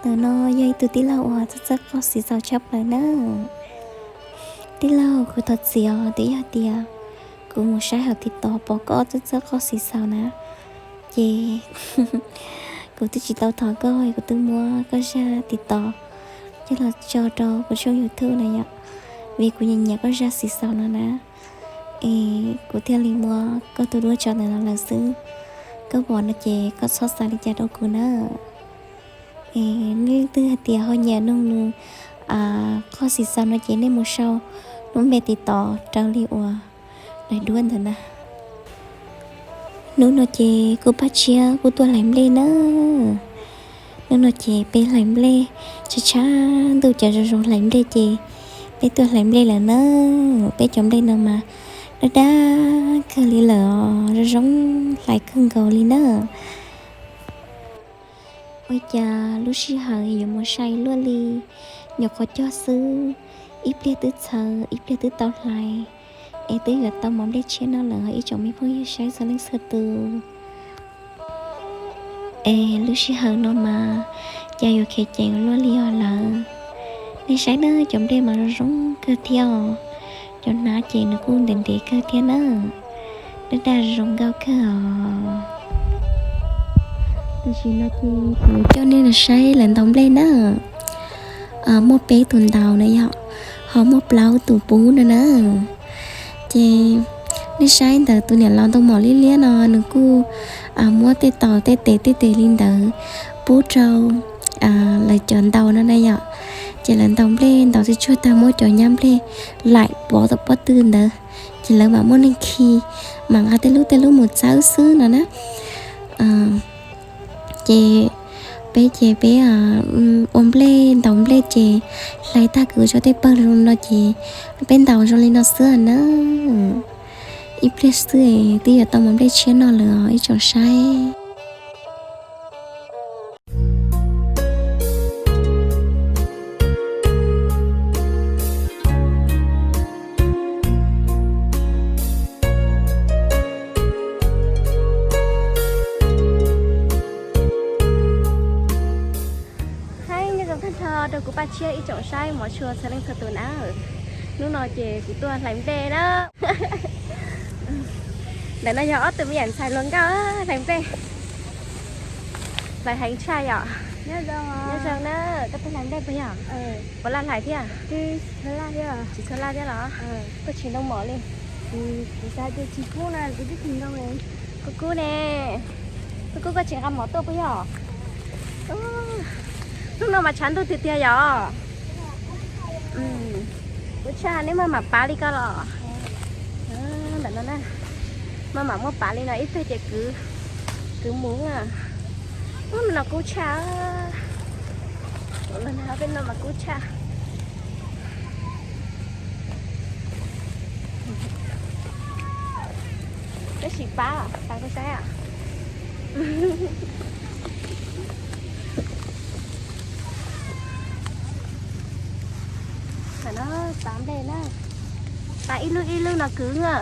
Ntawm no yog ib tug tij laug uas txawj txawj qoj xis xaus tshaj plaws na. Tij laug, kuv thov txim os, twb yog tias kuv mus saib hauv TikTok pom koj txawj txawj qoj xis xaus na, ces kuv twb tsis tau thov koj, kuv twb muab koj zaj TikTok coj los tso rau kuv tshooj YouTube na yom, vim kuv nyiam nyiam koj zaj xis xaus no na. Es kuv thiaj li muab koj tus duab tso ntawm no lawm xwb. Koj pom no ces koj txhob xav li cas rau kuv na. Es nej leej twg hais tias ho nyiam nug nws qhov xis xaus no ces nej mus sau lub npe TikTok raws li uas daim duab ntawd na. Hnub no ces kuv Paj Tshiab kuj tuaj hlais nplej na. Hnub no ces peb hlais nplej, tshav tshav ntuj ces zoo zoo hlais nplej ces peb tuaj hlais nplej lawm na. Peb cov nplej no mas daj daj kawg li lawm os, zoo zoo hlais kawg nkaus li na. Ua cas lub sij hawm yuav mus sai luaj li, nyuam qhuav cog xwb, ib pliag twb txhaws ib pliag twb tau hlais. Es twb yuav tau mov nplej tshiab noj lawm os ib tsoom me phooj ywg saib txhua leej txhua tus. Es lub sij hawm no mas cas yuav khev ceev luaj li os lawm. Nej saib na, cov nplej mas zoo zoo kawg thiab os. Cov hnav ces nws kuj ntev ntev kawg thiab na. Daj daj zoo nkauj kawg os. Tam sim no ces kuv coj nej los saib lawv ntaus nplej na. Muaj peb tus ntaus na yom, ho muaj plaub tus pub no na. Ces nej saib ntawm tus niam laus ntoo mom liab liab no nws kuj muab tej taum tej tes tej tes li ntawd pub rau lawv cov ntaus no na yom. Ces lawv ntaus nplej ntaus tsuag tsuag tag muab cov nyab nplej laim pov tom pob tw ntawd, ces lawv mam muab neeg khi, mam nqa tej lub tej lub mus txawb xwb no na. Ces peb ces peb ua nplej ntaus nplej ces hlais tag kwv tso tej pawg zoo no ces peb ntaus zoo li no xwb na. Ib pliag xwb twb yuav tau mov nplej tshiab noj lawm os ib tsoom saib. Hais nyob zoo tag nrho rau kuv Paj Tshiab ib tsoom saib mov tshua txhua leej txhua tus na. Hnub no ces kuv tuaj hlais nplej na. Ntawm no yog ob tug me nyuam ntxhais hluas nkauj hlais nplej. Hlais heev tshaj yom. Nyob zoo na, koj tuaj hlais nplej puas yog? Puas laj hlais thiab? Tsis tshua laj thiab los? Koj tsis ntoo mom li. Kuv kub ne, koj kub koj tsis nqa mom tuaj puas yog? Hnub no mas tshav ntuj tiag tiag yom. Kuv tshaj nej maj mam pav li koj los. Ntawm no na, maj mam muab pav li no ib pliag ces kwv, kwv mus na. Ub, no kub tshaj. Los nag peb no mas kub tshaj. Tab sis pav, pav kuv saib. Tam no pav nplej na, pav ib lub ib lub no kwv na.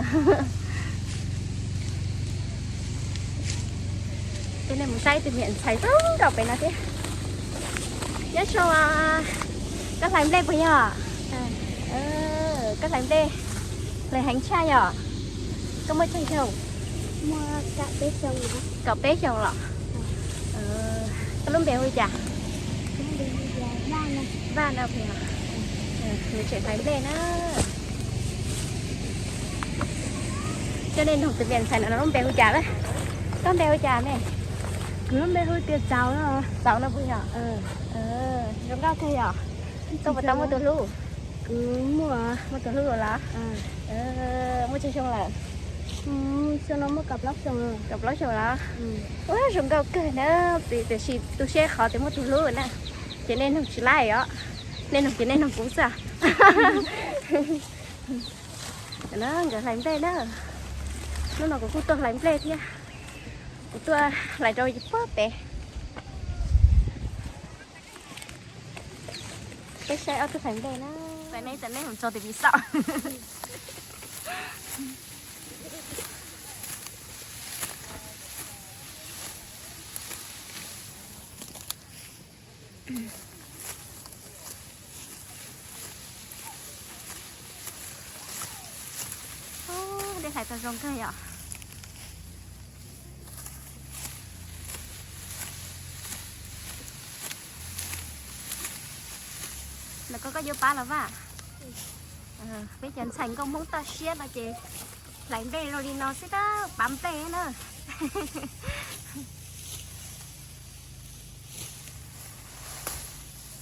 Ces nej mus saib ib tug me nyuam ntxhais zoo nkauj pem no thiab. Nyob zoo, koj hlais nplej puas yog? Koj hlais nplej, hlais heev tshaj yog? Koj muaj tsawg xyoo? Kaum peb xyoo los? Koj lub npe hu li cas? Vaj no puas yog? Nws tseem hlais nplej na. Coj nej noog tus me ntxhais no lub npe hu cas lawm. Koj npe hu cas me? Kuv lub npe hu tias Txaus no. Txaus no puas yog? Zoo nkauj kawg yog. Koj puas tau muaj tus hlub? Muaj tus hlub los? Muaj tsawg xyoo lawm? Kaum plaub xyoo los? Ua zoo nkauj kawg na. Tiam sis tu siab qhov tias muaj tus hlub na. Ces nej noog tsis laij os. Nej noog ces nej noog kuv xwb. Nkawd hlais nplej na. Hnub no kuv kuj tuaj hlais nplej thiab. Kuv tuaj hlais rau puag pem. Peb saib ob tug hlais nplej na. Tam no tam no mus txog tim Vis Xaum. Dej hlais tau zoo kawg yom. Lawv koj koj yuav pab los vaj. Peb cov ntxhais nkauj Hmoob toj siab no ces hlais nplej zoo li no xwb tab pab nplej na.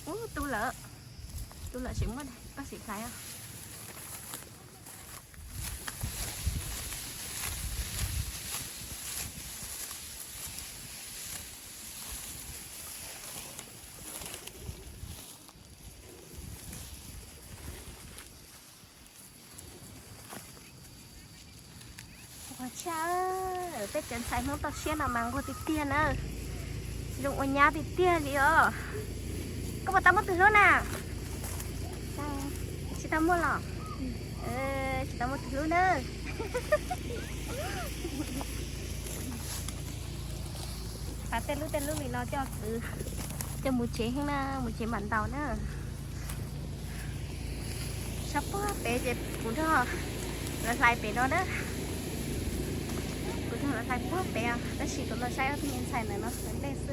Ub, tu lawm, tu lawm tseem muaj koj sim hlais. Ua tshaj, peb cov ntxhais Hmoob toj siab no mas nquag tiag tiag na. Zoo ua nyab tiag tiag li os. Koj puas tau muaj tus hlub na? Tsis tau muaj los? Tsis tau muaj tus hlub na. Pab tej lub tej lub li no coj kwv, coj mus tsev heev na, mus tsev mam ntaus na. Sab puag pem ces kuv nrog lawv hlais pem no na. Kuv nrog lawv hlais puag pem, tab sis kuv los saib ob tug me ntxhais ntawm no hlais nplej xwb.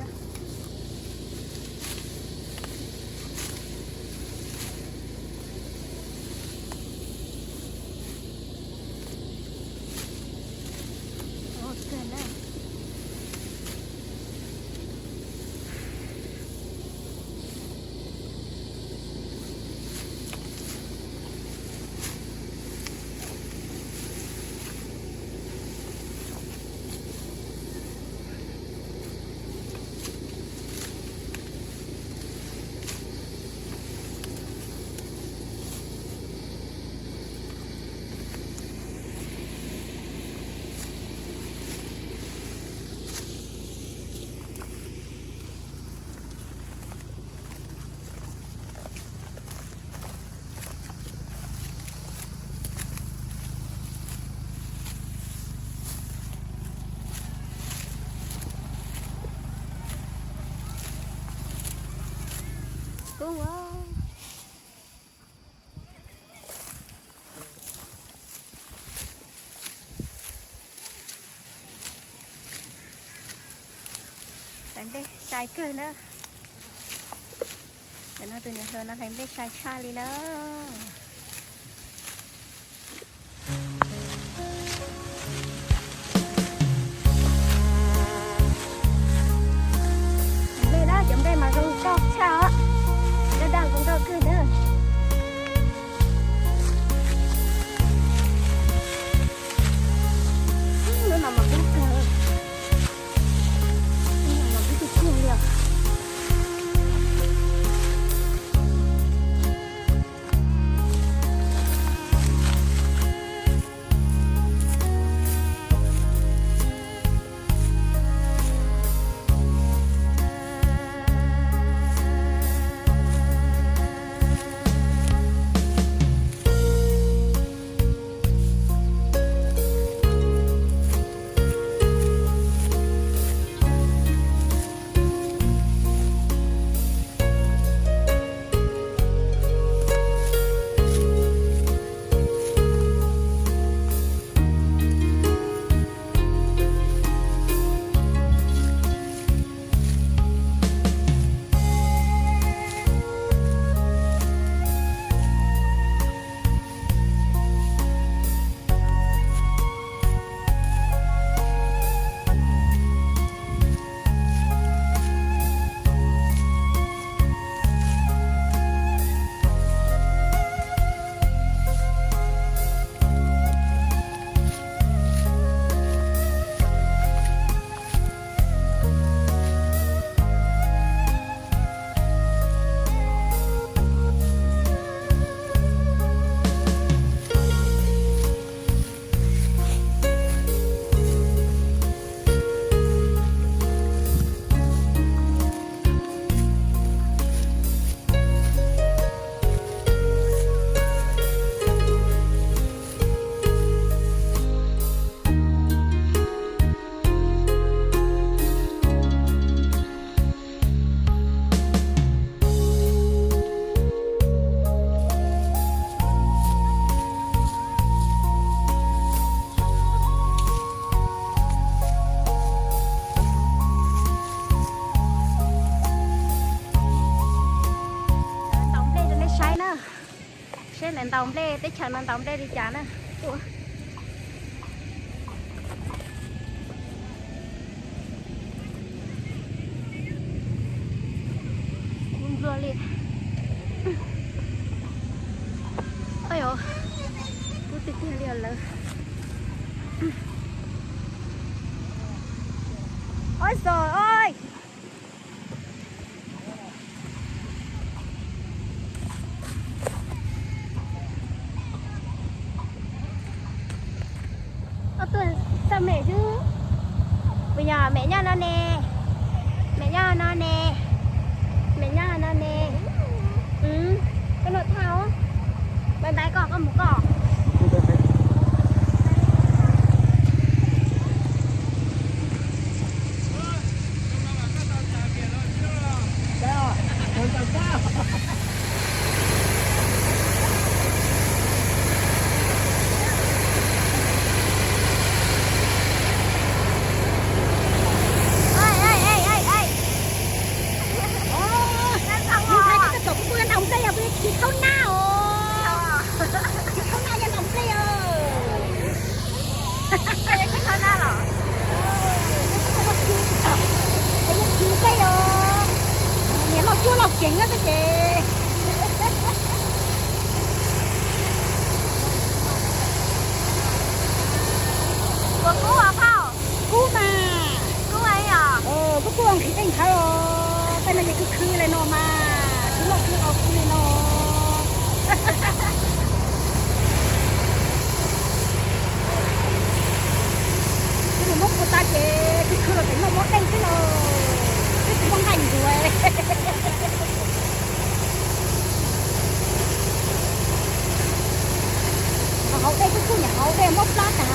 Kub ua. Hlais nplej sai kawg na. Ntawm no tus niam hluas no hlais nplej sai tshaj li na. Nplej na, cov nplej mas zoo nkauj tshaj os. Daj daj zoo nkauj kawg na. Lub no mas kub kawg. Lub no mas kub tiag tiag li os. Ntaus nplej, teb chaws no ntaus nplej li cas na. Kub nplua li. Oj, kub tiag tiag li lawm. Oj, zos oj. Oj, tuaj xauj mem xwb. Puas yog mem nyob no ne? Mem nyob no ne? Mem nyob no ne? Koj noj thaj os. Ntais ntais koj, koj mus koj. Nws hais tias koj txom kuj kuj ntaus nplej os, kuv yuav chiv khaub nab os. Chiv khaub nab yog ntaus nplej os. Chiv khaub nab los? Kuv yuav chiv nplej os. Niam loj cuab loj kev na ces. Puas kub os phauj? Kub mas. Kub os. Kub kub nqhis dej nthawv os, tej no ces khwv khwv li no mas, khwv loj khwv au khwv li no. Twb mus muab kua tas ces khwv khwv los pem noj muab dej xwb los, twb tsis muaj nqaij ncuav. Haus dej kuj kuj nyuam haus dej muab plab tas.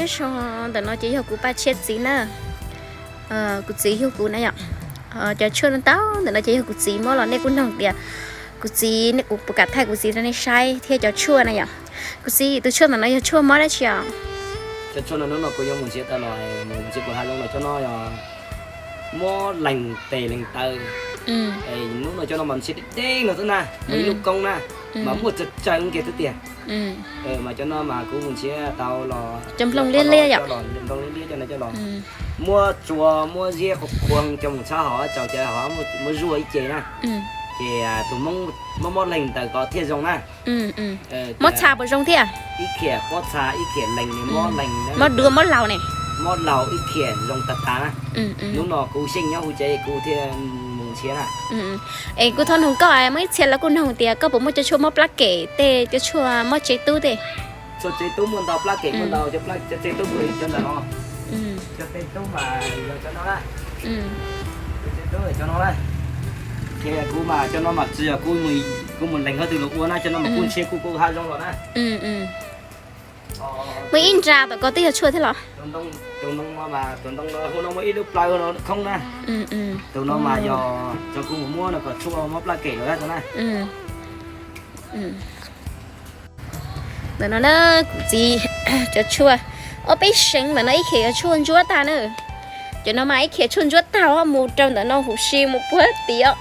Ntawm no ces yog kuv paj tshiab txiv na. Kuv txiv yug kuv na yom. Cov tshuaj no ntau ntawm no ces yog kuv txiv muab los, nej kuj noog tias kuv txiv, kuv puas kam thaij kuv txiv rau nej saib thiab cov tshuaj na yom. Kuv txiv, tus tshuaj ntawm no yog tshuaj mob dab tsi os? Cov tshuaj no hnub no kuv yuav mus nrhiav tau los mus nrhiav kuv hav zoov los, cov no yog mob lees tes lees taw. Hnub no cov no mas ntshiab deb deb no xwb na, mas ib lub koob na, mas muaj tsawg tsawg kiag xwb tiag. Mas cov no mas kuv mus nrhiav tau los, cov nplooj liab liab yom, nplooj liab liab cov no coj los muab tsua muab ziab qhuav qhuav coj mus tshab hauv tsaus cov hauv muab zuaj ib ce na. Ces tus mob mob lees taw ko thiaj zoo na. Mob txha puas zoo thiab? Ib khiav pob txha ib khiav lees, mob lees, mob duav mob laus ne, mob laus ib khiav zoo tag tag na. Hnub no kuv xyeej nyob hauv tsev kuv thiaj mus nrhiav na. Es kuv thov noog koj, muaj ib txhia los kuj noog tias koj puas muaj cov tshuaj mob plab kem tej, cov tshuaj mob tsev tub tej? Tshuaj tsev tub muaj ntau, plab kem muaj ntau, cov tsev tub kuv cov ntawm no, cov tsev tub mas yog cov no na. Cov tsev tub cov no na. Ces kuv mas cov no mas tsis yog kuv mus lees qhov twg los ua na, cov no mas kuv nrhiav kuv kuv hav zoov los na. Muaj ib nra tom ko twb yog tshuaj thiab los? Tus ntoo no mas, tus ntoo no hu no muaj ib lub plawv no khoob na. Tus no mas yog cov kuv mus muab no kom tshuaj mob plab kem los na. Ntawm no na, kuv txiv cov tshuaj, ob peb seev ntawm no ib khiav yog tshuaj ntsuab tag na. Cov no mas ib khiav tshuaj ntsuab tag mus rau ntawm no huv si mus puag tid os,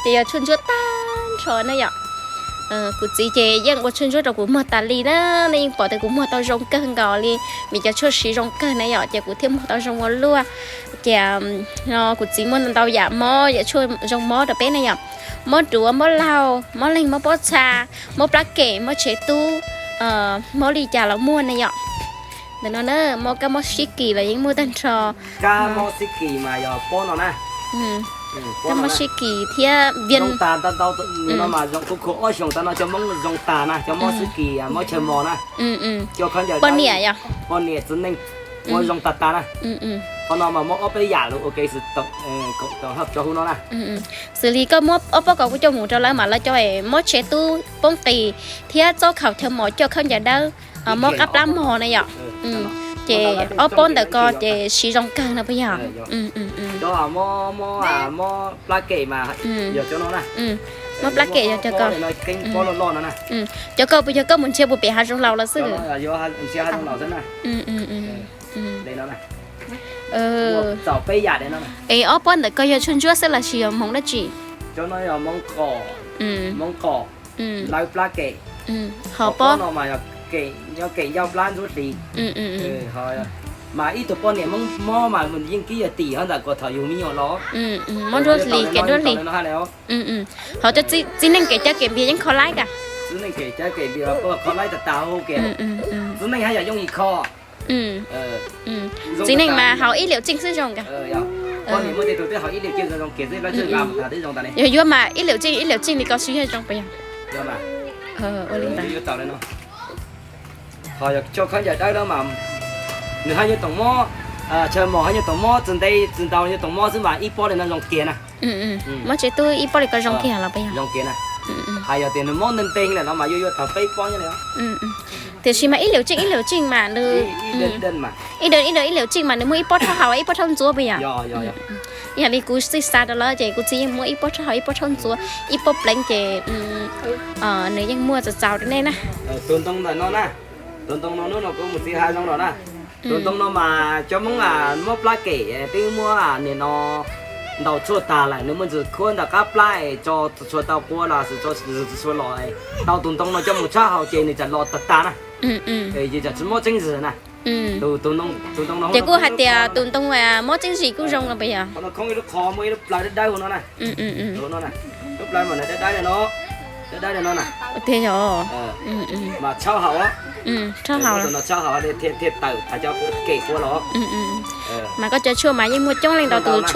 ces yog tshuaj ntsuab tag nrho na yom. Kuv txiv ces yeej ua tshuaj ntsuab rau kuv muag tas li na, nej yeej pom tias kuv muag tau zoo kawg nkaus li, vim cov tshuaj siv zoo kawg na yom, ces kuv thiaj muag tau zoo ua luaj. Ces no kuv txiv muaj ntau yam mob, yam tshuaj zoo mob rau peb na yom. Mob duav, mob laug, mob leeg, mob pob txha, mob plab kem, mob tsev tub, mob li cas los muaj na yom. Ntawm no na, mob kab mob sib kis los yeej muaj tag nrho. Kab mob sib kis mas yog pob no na. Kab mob sib kis thiab viêm. Ntau ntau no mas zoo, kuv khuam ob xyoos tas no cov mob zoo tas na, cov mob sib kis, mob chaw mos na. Poj niam yog? Poj niam txiv neej, mob zoo tas tas na. Qhov no mas mob ob peb yam los ua ke xwb, cov hu no na. Xws li koj muab ob pob ko kuj coj mus rau lawv mas lawv cov mob tsev tub poob qis thiab txob khaum chaw mos coj khaub ncaws dawb, mob qab plab mos na yom. Ces ob pob ntawm ko ces siv zoo kawg no puas yog? Cov mob, mob plab kem mas yog cov no na. Mob plab kem yog cov ko. Cov ko puas yog koj mus nrhiav puag pem hav zoov laus los xwb? Es ob pob ntawm ko yog tshuaj ntsuab xwb los sis yog hmoov dab tsi? Hmoov qos, lawv plab kem. Ho pob no mas yog kem ncauj plab ntsuab hlis. Mas ib tug poj niam mob mas yeej kib yog tim ho ntawm ko thaum yus me nyuam los. Mob ntsuab hlis, kem ntsuab hlis. Ho cov txiv neej kem cab kem npias yeej kho laib ka? Txiv neej kem cab kem npias kho laib tas tas hu kiag. Txiv neej haj yam yooj yim kho. Txiv neej mas haus ib liam tseej xwb zoo ka? Poj niam muaj tej tug twb haus ib liam tseej zoo kiag xwb, lawv tseem lam tas twb zoo tas ne. Yog yuav mas ib liam tseej ib liam tseej li ko siv yog zoo puas yog? Ua li ntawd. Ho yog coj khaub ncaws dawb na mas nws haj yeej toom mob, chaw mos haj yeej toom mob, tsis ntev tsis ntau yeej toom mob xwb mas ib pob li no zoo kiag na. Mob tsev tub ib pob li ko zoo kiag los puas yog? Zoo kiag na. Hais yog tias nws mob ntev ntev lawm no mas yuav yuav tau peb pob nyob li. Tiam sis mas ib liam tseej ib liam tseej mas nws, ib liam ib liam tseej mas nws muaj ib pob rhaub haus ib pob rhaub ntxuav puas yog? Yog li kuv txij xa rau lawv ces kuv txiv yeej muaj ib pob rhaub haus ib pob rhaub ntxuav, ib pob pleev ces nws yeej muaj txaus txaus rau nej na. Tus ntoo ntawm no na, tus ntoo no hnub no kuv mus txiv hav zoov los na. Tus ntoo no mas cov Hmoob mob plab kem twb muab nim no ntaus tshuaj tag lawm, nws muaj ntsis khuab ntawm qab plab es tso tshuaj tau qua los tso tshuaj los, tau tus ntoo no coj mus tshab haus ces nws tsam los tag tag na. Ces tsam tsis mob tseeb zis na. Ces kuj hais tias tus ntoo mob tseeb zis kuj zoo los puas yog? Qhov no khoob ib lub qho muaj ib lub plawv dawb dawb no na. Lub plawv mas nws dawb dawb li no, dawb dawb li no na. Tiag yog. Mas tshab haus, tshab haus, tshab haus thiaj tawm tas cov kem qua los. Mas koj cov tshuaj mas yeej muaj coob leej ntau tus,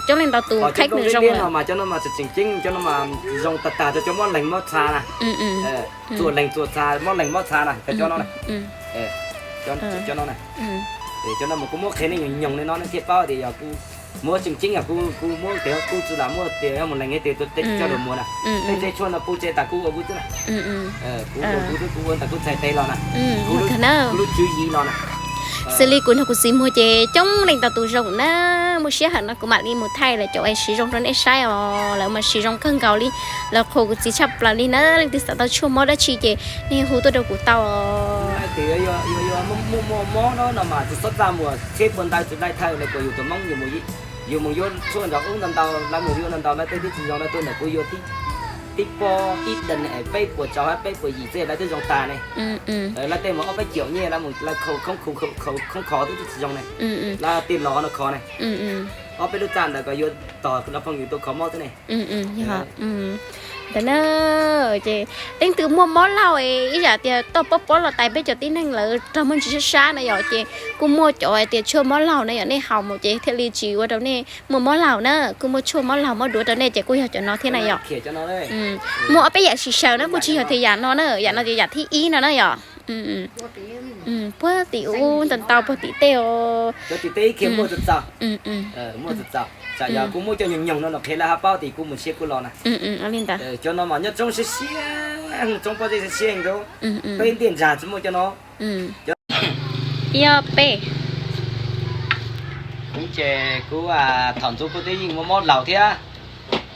coob leej ntau tus khaib nws zoo no. Mas cov no mas tseem ceeb, cov no mas zoo tag tag rau cov mob lees mob txha na. Txuas lees txuas txha, mob lees mob txha na, cov no na. Cov no na. Cov no mas kuv muab qhia nej nyoos nyoos li no nej thiaj paub tias yog kuv muab tseem ceeb, yog kuv muab tias kuv tsis lam muab tias yog mus lees tias coj los muag na. Tej tsev tshuaj no kuv tsev tas kuv ua kuv xwb na. Kuv ua kuv xwb, kuv ua ntawm kuv txhais tes los na. Kuv lub tswv yim los na. Xws li kuv nrog kuv txiv muag ces coob leej ntau tus zoo na. Muaj sij hawm no kuv mam li mus thaij lawv cov uas siv zoo rau nej saib os. Lawv mas siv zoo kawg nkaus li, lawv qhuas kuv txiv tshaj plaws li na. Leej twg xav tau tshuaj mob dab tsi ces nej hu tuaj rau kuv tau os. Muaj mob no mas tsis txhob txaj muag tsheb puag ntawd tsis laij thawj lawv puas yug tus Hmoob yug mus yuav tshuaj nrog ub ntau ntau, lawv mus yuav ntau ntau lawv tej twb tsis zoo, lawv tuaj ntawm kuv yuav tib pob ib dees es peb puas tsaus hab peb puas yim xwb lawv twb zoo tas ne. Lawv tej mus ob peb caum nyiaj lawv mus lawv khau khoob khu khau khoob kho twb tsis zoo ne. Lawv tej los no kho ne. Ob peb lub txaj ntawd kom yuav tog lawv phooj ywg tuaj kho mob xwb ne. Ntawd na, ces leej twg muaj mob laug ib yam tias toj pob pob los tais peb cov tib neeg lawv raug muaj ntsis sab sab na yom, ces kuj muaj cov hais tias tshuaj mob laug na yom, nej haus mus ces thiaj li tsis ua rau nej muaj mob laug na, kuj muaj tshuaj mob laug mob duav rau nej ces kuj yog cov no thiab na yom. Muaj ob peb yam sim sawv na, kuj tsis yog tias yam no na, yam no tias yam thib ib no na yom. Puag tim ub ntau ntau puag tim tej os. Cov tim tej ib khiav muaj txaus txaus, muaj txaus txaus. Tsam yog kuv muab cov nyoog nyoog no los qhia lawv ho paub tias kuv mus ntshiab kuv los na. Li ntawd. Cov no mas nyob tsoob siab siab, tsoob pob zeb siab siab heev rau. Peb ntiaj ntsag tsis muaj cov no. Ib ob peb. Kuv ces kuv thaum ntxov kuv twb yeej muaj mob laug thiab.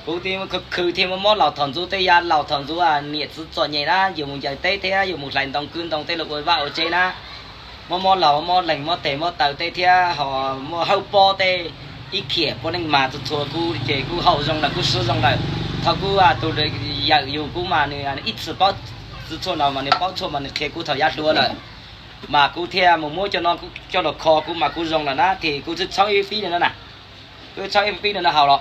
Kuv twb khwv khwv thiaj muaj mob laug thaum ntxov, tej yav laug thaum ntxov niam txiv txom nyem na, yus mus ncaws teb thiab yus mus hlais ntoo kwv ntoo tej los ua vaj ua tsev na. Mob mob laug mob leeg mob tes mob taw tej thiab ho muaj hawb pob tej, ib khiav puav leej mas txhua txhua kuv ces kuv haus zoo lawm kuv swb zoo lawm. Thaum kuv tus yawm yug kuv mas nws ib txwm paub txhua no mas nws paub txhua mas nws qhia kuv thaum yav hluas lawm. Mas kuv thiaj mus muab cov no coj los kho kuv mas kuv zoo lawm na, ces kuv txhawb ib fib no na. Kuv txhawb ib fib no no haus los.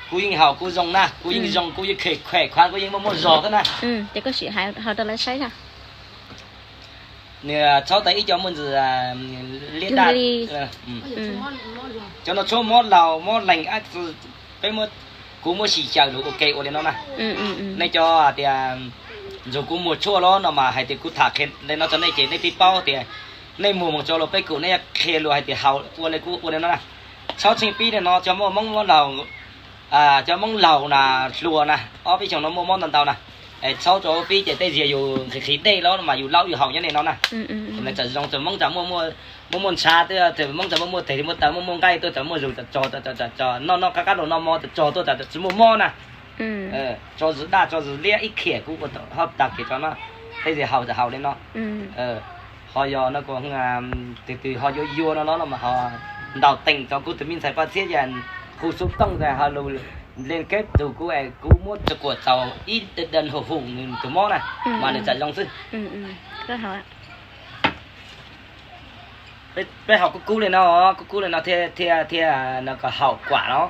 Kuv yeej haus kuv zoo na, kuv yeej zoo kuv yeej khem khem khuav kuv yeej muaj muaj zog thiab na. Nws txhawb tau ib co muaj ntsis liab daj. Cov no tshuab mob laug mob leeg, peb, kuv muab sim xyaw lus ua ke ua li no na. Nej cov hais tias ntxuav kuv muag tshuaj los no mas hais tias kuv tham qhia li no rau nej ces nej twb paub tias nej muag moog rau lus peb kum nej qhia lus hais tias haus ua li kuv ua li no na. Txhawb tsheej fib li no cov muaj moob mob laug, cov moob laug na, hluas na, ob peb xyoos no muaj mob ntau ntau na. Es txhawb rau fib ces tej zaum yus nqhis nqhis dej los mas yus laub yus haus nyob li no na. Lawv txawm zoo txawm moob txawm muaj muaj ntshav, txawm moob txawm muaj muaj tes muaj taw muaj muaj nqaij tuaj, txawm muaj zus txawm tso, noj noj qab qab los noj mov txawm tso tuaj txawm tsis muaj mob na. Tso zis daj tso zis liab ib khiav kuv ua tau hab tag kev tso no, tej zaum haus txawm haus li no. Ho yog no kuv twg twg ho yuav yuav no los no mas ho ntaus teem rau kuv tus me ntxhais Paj Txhiab ces hu xu tooj ntawd ho lus nplej keb tus kuv es kuv muab tsa kuam txaus ib dees hum hum nws tus mob na, mas nws txawm zoo xwb. Peb haus kub kub li no, kub kub li no thiaj thiaj thiaj no kom haum kuam no.